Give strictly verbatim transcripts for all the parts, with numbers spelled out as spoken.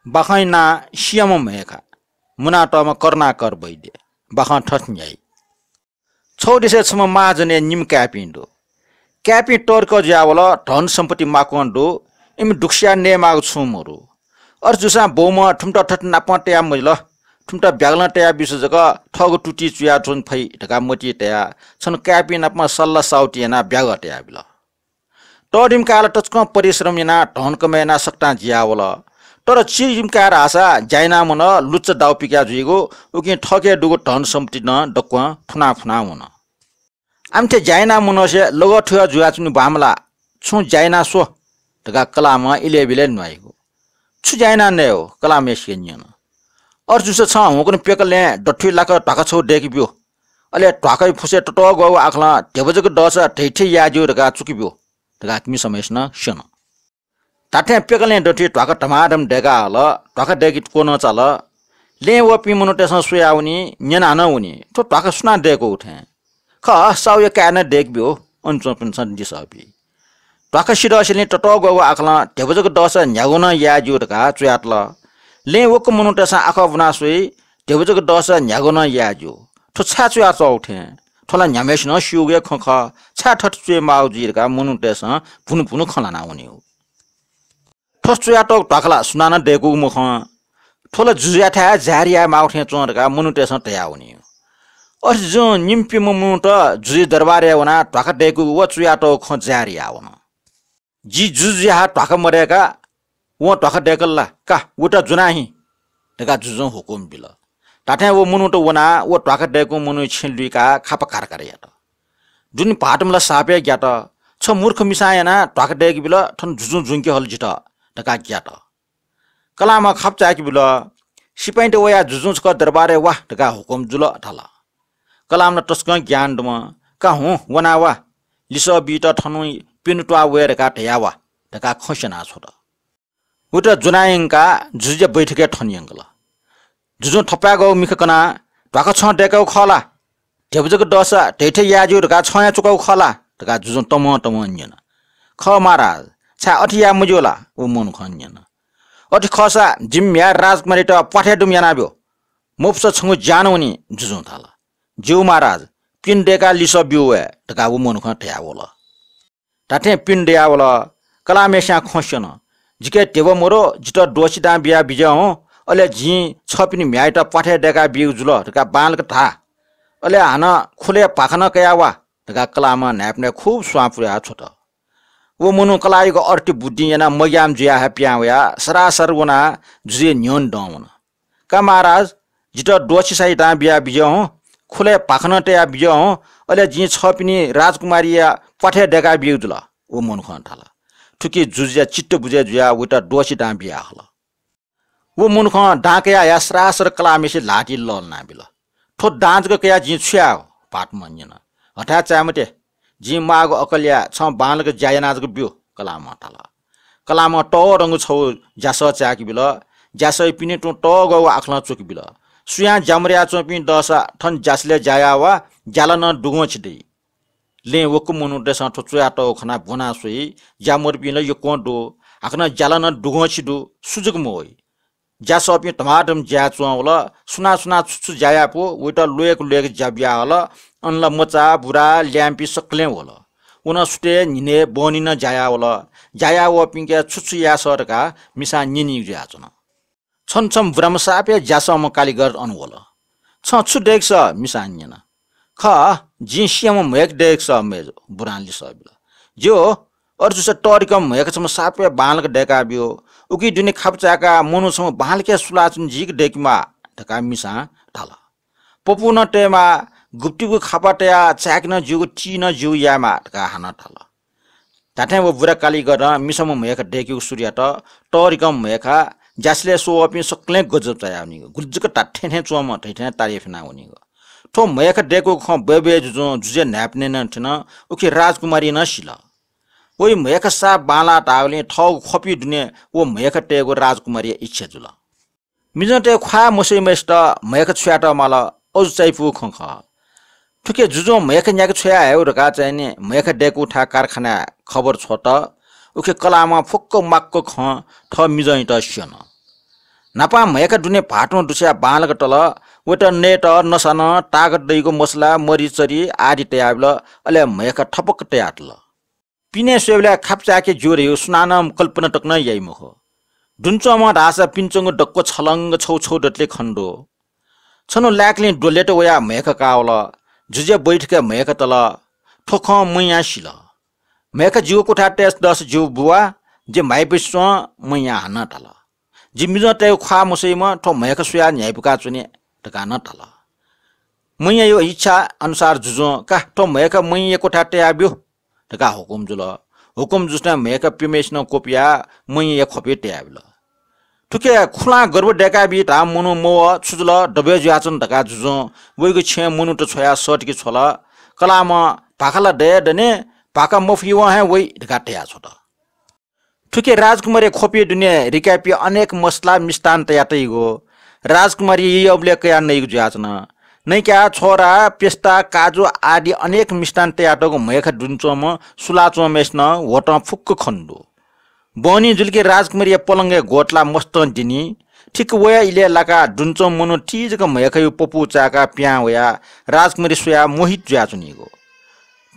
बाखंया नां सियाम्ह म्हय्खा, मुनातःम्ह करुणाकर वैद्य। बाखं थथे न्ह्याइ। छगू देशय् छम्ह महाजनया निम्ह काय्पिं दु। काय्पिं तःधिकः जुयावल, धन सम्पत्ति माक्वं दु, इमि दुःखसिया नयेमाःगु छुं मदु। अथे जूसां बौम्हं थुमित थथे नापं तया मजिल, थुमित ब्यागलं तया बिसँ जक थःगु तुति चुयाच्वने फइ धकाः मतिइ तयाः छन्हु काय्पिं नाप सल्लाह साउति यानाः ब्यागः तयाबिल। तःधिम्ह काय्‌ला तसकं परिश्रम यानाः धन कमय् यानाः सकतां जियावल। तर चिधिम्ह काय् धाःसा ज्या यानाः वन, लुच्चा दाउ पिकया जुइगु, उकिं थःके दुगु धन सम्पत्ति नं दक्वं फुना फुना वन। आमथे ज्या यानाः मनसे लगः थुया जुयाच्वनी बांमला, छुं ज्या यानाः स्व धकाः कलामं इलय्‌बिलय् न्वाइगु। छु ज्या यानाः नयेगु? कलामय्‌सिके न्यन। अथे जूसा छं हुंकन प्यकलँय् दथुइ लाक ध्वाखा छगू दय्‌के ब्यु। अले ध्वाखाया फुसय् ततःग्वःगु आखलं ध्यबा जक दःसा धैथै याये ज्यू धकाः चुके ब्यु धकाः मिसाम्हय्‌सिनं स्यन। धात्थें प्यकलँय् दथुइ ध्वाखा धमाधम दय्‌काः हल। ध्वाखा दय्‌के क्वनं चाल। लँय् वःपिं मनूतय्‌सं स्वयावनी, न्यना नं वनी, थ्व ध्वाखा सुनां दय्‌कूगु थें? खः, साहुया काय्‌नं दय्‌के ब्यु, अन च्वंपिन्सं लिसः बी। ध्वाखा सिधःसेंलि ततःग्वःगु आखलं ध्यबा जक दःसा न्ह्यागु नं याये ज्यू धकाः च्वयातल। लँय् वक्व मनूतय्‌सं आखः ब्वना स्वइ, ध्यबा जक दःसा न्ह्यागु नं याये ज्यू। थ्व छाय् च्वयातःगु थें? थ्व ला न्ह्याम्हय्‌सिनं स्यूगु हे खँ खः, छाय् थथे च्वयेमाःगु जुइ धकाः मनूतय्‌सं भुनु भुनु खँ ल्हानाः वनीगु। थ्व च्वयातःगु ध्वाखा ला सुनानं दय्‌कूगु मखं। थ्व ला जुजुयाथाय् जाहेर यायेमाःगु थें च्वं धकाः मनूतय्‌सं धयावनीगु। अथे जुजुं निम्ह प्यम्ह मनूत जुजुया दरबारय् वनाः ध्वाखा दय्‌कूगु व च्वयातःगु खँ जाहेर याः वन। जि जुजु जुयाः ध्वाखा मदय्‌का, वं ध्वाखा दय्‌कल ला? का, वयात ज्वना हि धकाः जुजुं हुकुम बिल। धात्थें व मनूत वनाः व ध्वाखा दय्‌कूम्ह मनूया छेँ लुइकाः खापा कारकार यात। दुने भाःतम्ह ला सापय् ग्यात। छ मूर्ख मिसां यानाः ध्वाखा दय्‌के बिल, थन जुजुं ज्वंके हल जितः धकाः ग्यात। कलामं खापा चाय्‌के बिल। सिपाइँत वयाः जुजुं छकः दरबारय् वा धकाः हुकुम जुल धाल। कलामं तसकं ज्ञान दुम्ह, का हुँ, वना वा, लिसः बीत थन प्यन्हु त्वाः वये धकाः धया वा धकाः खँ स्यना छ्वत। वयात ज्वना यंकाः जुजुया बैठकय् थन यंकल। जुजुं थपाय्‌ग्वःगु मिखा कनाः, ध्वाखा छं दय्‌कागु खः ला? ध्यबा जक दःसा धैथै याये ज्यू धकाः छं हे च्वकागु खः ला धकाः जुजुं तमं तमं न्यन। खः महाराज, छाय् अथे याये मज्यू ला? व मनुखं न्यन। अथे खःसा जिमि म्ह्याय् राजकुमारीत प्वाथय् दुम्ह यानाब्यु, मफुसा छंगु ज्यान वनी, जुजुं धाल। ज्यू महाराज, प्यन्हु दय्‌काः लिसः ब्यू वये धकाः व मनुखं धयावल। धात्थें प्यन्हु दयावल। कलामय्‌सिनं खँ स्यन। जिके ध्यबा मदु, जितः द्वःछि दां बिया बिज्याहुँ, अले जिं छःपिनि म्ह्याय्‌यात प्वाथय् दय्‌का बीगु जुल धकाः बांलाक धा। अले हानं खुलय् भाखा नं कया वा धकाः कलामं न्हाय्‌पनय् खुब स्वां पुया छ्वत। व मनू कलाःयागु अर्थि बुद्धिं यानाः मग्याःम्ह जुयाः हे पिहां वयाः सरासर वनाः जुजुया न्ह्यःने दं वन। का महाराज, जितः द्वःछि साइ दां बिया बिज्याहुँ, खुलय् भाखा नं तया बिज्याहुँ, अले जिं छःपिनि राजकुमारीया प्वाथय् दय्‌का बीगु जुल। व मनुखं धाल। थुकी जुजुया चित्त बुझे जुयाः वयात द्वःछि दां बिया हल। व मनुखं दां कया हयाः सरासर कलाःम्हय्‌सित ल्हातिइ लःल्हाना बिल। थ्व दां जक कयाः जिं छु यायेगु? भाःतम्हं न्यन। हथाय् चाये मते, जिं माःगु अकलय् छं बांलाक ज्या यानाः जक ब्यु, कलाःम्हं धाल। कलाःम्हं तःधंगु छगू ज्यासः चाय्‌के बिल। ज्यासःया पिने तुं तःग्वःगु आखलं च्वके बिल। सुयां ज्या मदयाच्वंपिं दःसा थन ज्यासलय् ज्या याः वा, ज्याला नं दुगंछि दइ। लँय् वक्व मनूतय्‌सं थ्व च्वयातःगु खनाः ब्वना स्वइ, ज्या मदुपिं ला यक्वं दु, हाकनं ज्याला नं दुगंछि दु, सु जक मवइ। ज्यासःपिं धमाधम ज्याय् च्वं वल। सुनां सुनां छु छु ज्या याये फु, वयात ल्वय्‌क ल्वय्‌क ज्या बिया हल। अन ला मचा, बुरा, ल्याय्‌म्हपिं सकलें वल। व नं सुथय्, न्हिनय्, बहनी नं ज्या याः वल। ज्या याः वःपिन्के छु छु याये सः धकाः मिसां न्यनीगु जुयाच्वन। छन्हु छम्ह बुराम्ह साप हे ज्यासःम्ह कालिगर अन वल। छं छु दय्‌के सः? मिसां न्यन। खः, जिं सियाम्ह म्हय्‌खा दय्‌के सः मय्‌जु, बुरां लिसः बिल। ज्यू, अथे जूसा तःधिकःम्ह म्हय्‌खा छम्ह साप हे बांलाक दय्‌का ब्यु। उकी दुने खापा चाय्‌काः मनू छम्ह बांलाक हे सुलाच्वनी जुइक दय्‌केमाः धकाः मिसां धाल। पपू नं तयेमाः, गुप्तिगु खापा तयाः चाय्‌के नं ज्यूगु, ति नं ज्यूगु यायेमाः धकाः हानं धाल। धात्थें व बुरा कालिगरं मिसाम्ह म्हय्‌खा दय्‌केगु सुरु यात। तःधिकःम्ह म्हय्‌खा ज्यासलय् स्वः वःपिं सकलें गजब चायावनीगु। गुलि जक धात्थें थें च्वंम्ह धइथें तारिफ यानावनीगु। थ्व म्हय्‌खा दय्‌कूगु खँ बय् बय् जुजुं जुजुया न्हाय्‌पनय् नं थ्यन। उकी राजकुमारीं नं सिल। वइ म्हय्‌खा साप बांलाः धाःगुलिं थःगु ख्वपिया दुने व म्हय्‌खा तयेगु राजकुमारीया इच्छा जुल। मिजंतय् ख्वाः मस्यूम्हय्‌सित म्हय्‌खा छु यायेत माल, अजू चायापुगु खँ खः। थुकी जुजुं म्हय्‌खा न्याके छु याये हयेगु धकाः चाहिँ नि म्हय्‌खा दय्‌कूगु थाय् कारखानाय् खबर छ्वत। उकी कलाःम्हं फुक्क म्वाक्क खँ थः मिजंयात स्यन। न्हापां म्हय्खा दुने भाःतं दुस्याः बांलाक तल। वयात नयेत नसानं ताकत दइगु मसला, मरिचरि आदि तयाबिल। अले म्हय्खा थपक्क तयातल। पिने स्वयेबलय् खापचाय्के ज्यू धइगु सुनानं कल्पना तक नं याइ मखु। दुने च्वंम्ह धाःसा पिने च्वंगु दक्व छलंग छौ छौ दतले खने दु। छन्हु लाय्कलिं द्वलेत वयाः म्हय्खा काः वल। जुजुया बैठकय् म्हय्खा तल। थ्व खँ मैयां सिल। म्हय्खा जिगु क्वथाय् तयेत दःसा ज्यू बुवा, जि म्हाइपुसे च्वं। मैयां हानं धाल, जि मिजंतय्गु ख्वाः मसइम्ह, थ्व म्हय्खा स्वयाः न्ह्याइपुका च्वने धकाः नं धाल। मैयाया इच्छा अनुसार जुजुं का थ्व म्हय्खा मैया क्वथाय् तयाब्यु धकाः हुकुम जुल। हुकुम जूसां म्हय्खा प्यम्हेसिनं क्वपुयाः मैयाया ख्वपय् तयाबिल। थुके खुलां गर्भ दय्काबी धाःम्ह मनू मवः, छु जुल, दबय् जुयाच्वन धकाः जुजुं वइगु छेँय् मनूत छ्वयाः सःतके छ्वल। कलाःम्ह भाखा ला दये दनि, भाखा मफुइवं हे वइ धकाः धयाछ्वत। थुके राजकुमारया ख्वपय् दुने रिकापिं अनेक मसला मिष्टान तयातइगु राजकुमारया यःबलय् कयाः नइगु जुयाच्वन। नइकाः छोरा, पेस्ता, काजु आदि अनेक मिष्टान तयातःगु म्हय्खा दुने च्वंम्ह सुलाच्वंम्हय्सिनं ह्वतं फुक्क खने दु। बहनी जुलिके राजकुमारया पलंगय् ग्वतलाः मस्तं दिनी। ठिक वया इलय् लाकाः दुने च्वंम्ह मनू ति जक म्हय्खाया पपू चाय्काः पिहां वयाः राजकुमारी स्वयाः मोहित जुयाच्वनीगु।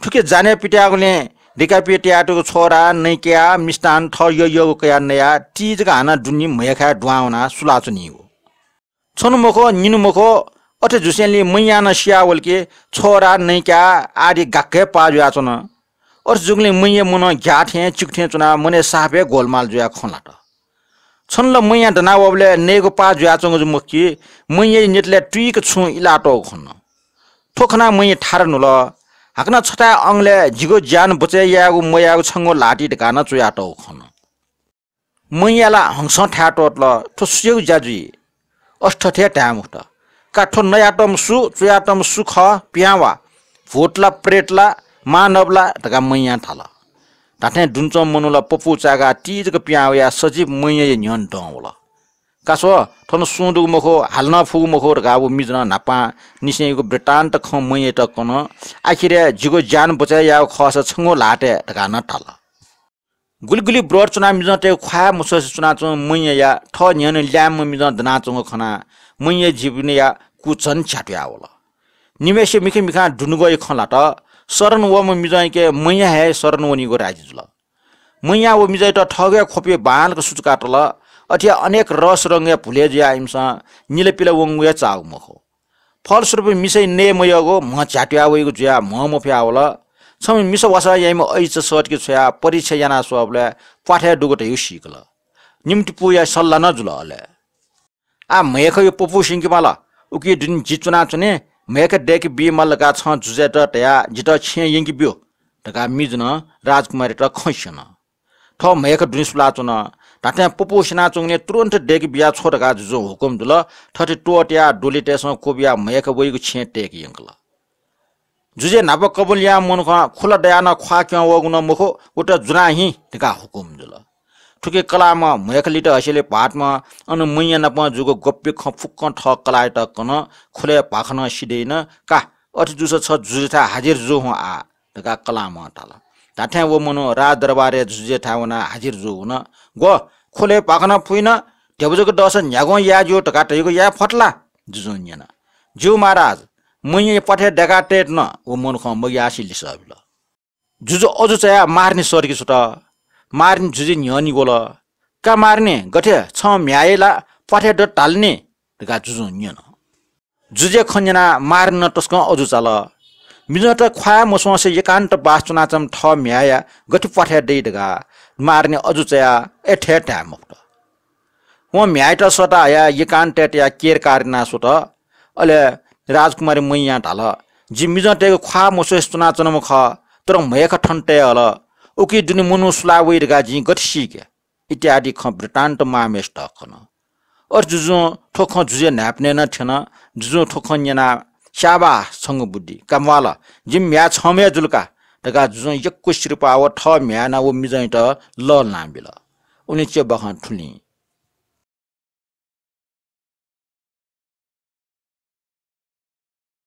थुके जाने पित्याःगुलिं रिकापिं तयातःगु छोरा, नइकाया मिष्टान थः यःयःगु कयाः नयाः ति जक हानं दुने म्हय्खाय् दुहां वनाः सुलाच्वनीगु। छन्हु मखु, निन्हु मखु, अथे जूसेंलि मैयां नं सियावल कि छोरा, नइकाया आदि गाक्क हे पाः जुयाच्वन। अथे जूगुलिं मैया मनं ग्याः थें चिकु थें च्वनाः मनय् साप हे गोलमाल जुयाः खँ ल्हात। छन्हु ला मैया दनावःबलय् नयेगु पाः जुयाच्वंगु जक मखु कि मैयाया न्यतलय् तुइक छुं इलातःगु खन। थ्व खनाः मैया थारा न्हुल। हाकनं छथाय् अंगलय् जिगु ज्यान बचय् यायेगु मयायेगु छंगु ल्हातिइ धकाः नं च्वयातःगु खन। मैया ला हंसं थाय् त्वःतल, थ्व सुयागु ज्या जुइ? अथे थथे धाये मखुत। का थ्व नयातःम्ह सु, च्वयातःम्ह सु खः, पिहां वा। भूत ला, प्रेत ला, मानव ला धकाः मैयां धाल। धात्थें दुने च्वंम्ह मनू ला पपू चाय्काः ति जक पिहां वयाः सजीव मैयाया न्ह्यःने दं वल। का स्व, थन सुं दुगु मखु, हाले नं फुगु मखु धकाः व मिजनं न्हापांनिसेंयागु वृत्तान्त खँ मैयात कन। आखिरय् जिगु ज्यान बचय् यायेगु खःसा छंगु ल्हातय् धकाः नं धाल। गुलि गुलि ब्रत च्वनाः मिजंतय्गु ख्वाः मछ्वसे च्वनाच्वंम्ह मैयाया थः न्ह्यःने ल्याय्म्ह मिजं दनाच्वंगु खनाः मैयाया जीवनया कू झन झ्यातुया वल। निम्हय्सिया मिखा मिखां दुनुगःया खँ ल्हात। शरण वःम्ह मिजंयाके मैया हे शरण वनीगु राजी जुल। मैयां व मिजंयात थःगु हे ख्वपय् बांलाक सुचुकातल। अथे हे अनेक रस रंगया भुलय् जुयाः इमिसं निलापिला वंगु हे चाःगु मखु। फलस्वरूप मिसाया नये मयःगु म्ह झ्यातुया वइगु जुयाः म्ह मफयावल। छम्ह मिसा वासः याइम्ह अय्चा सःतके छ्वयाः परीक्षा याना स्वःबलय् प्वाथय् दुगु धइगु सीकल। निम्हतिपूया सल्लाह नं जुल। अले आः म्हय्खाया पपू स्यंके माल। उकी दुने जि च्वनाच्वने, म्हय्खा दय्के बी माल धकाः छं जुजुयात धयाः जितः छेँय् यंके ब्यु धकाः मिजनं राजकुमारीत खँ स्यन। थः म्हय्खा दुने सुलाच्वन। धात्थें पपू स्यनाच्वंगुलिं तुरुन्त दय्के बिया छ्व धकाः जुजुं हुकुम जुल। थथे त्वःतायाः द्वलितय्सं क्वबियाः म्हय्खा वइगु छेँय् तय्के यंकल। जुजुया न्हापा कबुल याःम्ह मनुखं खुला दयाः नं ख्वाः क्यं वःगु नं मखु, उत जुना हिँ धकाः हुकुम जुल। थुकी कलाःम्ह म्हय्खा लित हसेले भाःतम्ह अन मैया नाप जूगु गोप्य खँ फुक्कं थः कलाःयात कन। खुलय् भाखनं सिधइन। का, अथे जूसा छ जुजुथाय् हाजिर जू हुँ आः धकाः कलाःम्हं धाल। धात्थें व मनू राजदरबारय् जुजुयाथाय् वनाः हाजिर जू हुन। ग्व, खुलय् भाखनं फुइन, ध्यबा जक दःसा न्ह्यागुं याये ज्यू धकाः धइगु याये फत ला? जुजुं न्यन। ज्यू महाराज, मैया प्वाथय् दय्काः तयेत नं व मनुखं मग्यासे लिसः बिल। जुजु अजू चायाः महारानी सःतके छुत। महारानी जुजुया न्ह्यःने वल। का महारानी, गथे छं म्ह्याय् ला प्वाथय् दत धाल नि धकाः जुजुं न्यन। जुजुया खँ न्यनाः महारानी नं तसकं अजू चाल। मिजंत ख्वाः मछ्वंसे एकान्त बास च्वनाच्वंम्ह थः म्ह्याय्या गथे प्वाथय् दइ धकाः महारानी अजू चायाः अथे हे धाये मफुत। वं म्ह्याय्यात सःता हयाः एकान्तय् तयाः केरकार याना स्वत। अले राजकुमारी मैयां धाल, जि मिजंतय्गु ख्वाः मछ्वसे च्वनाच्वनाम्ह खः, तर म्हय्खा थन तये हल। उकी दुने मनू सुलाः वइ धकाः जिं गथे सीके? इत्यादि खँ वृत्तान्त मांम्हय्सित कन। अथे जुजुं थ्व खँ जुजुया न्हाय्पनय् नं थ्यन। जुजुं थ्व खँ न्यनाः स्याबास छंगु बुद्धि, का म्वाल, जिमि म्ह्याय् छम्ह हे जुल का धकाः जुजुं यक्व सिरपाः व थः म्ह्याय् नं व मिजंयात लःल्हानाबिल। उलि च्यबाखं थुलिं।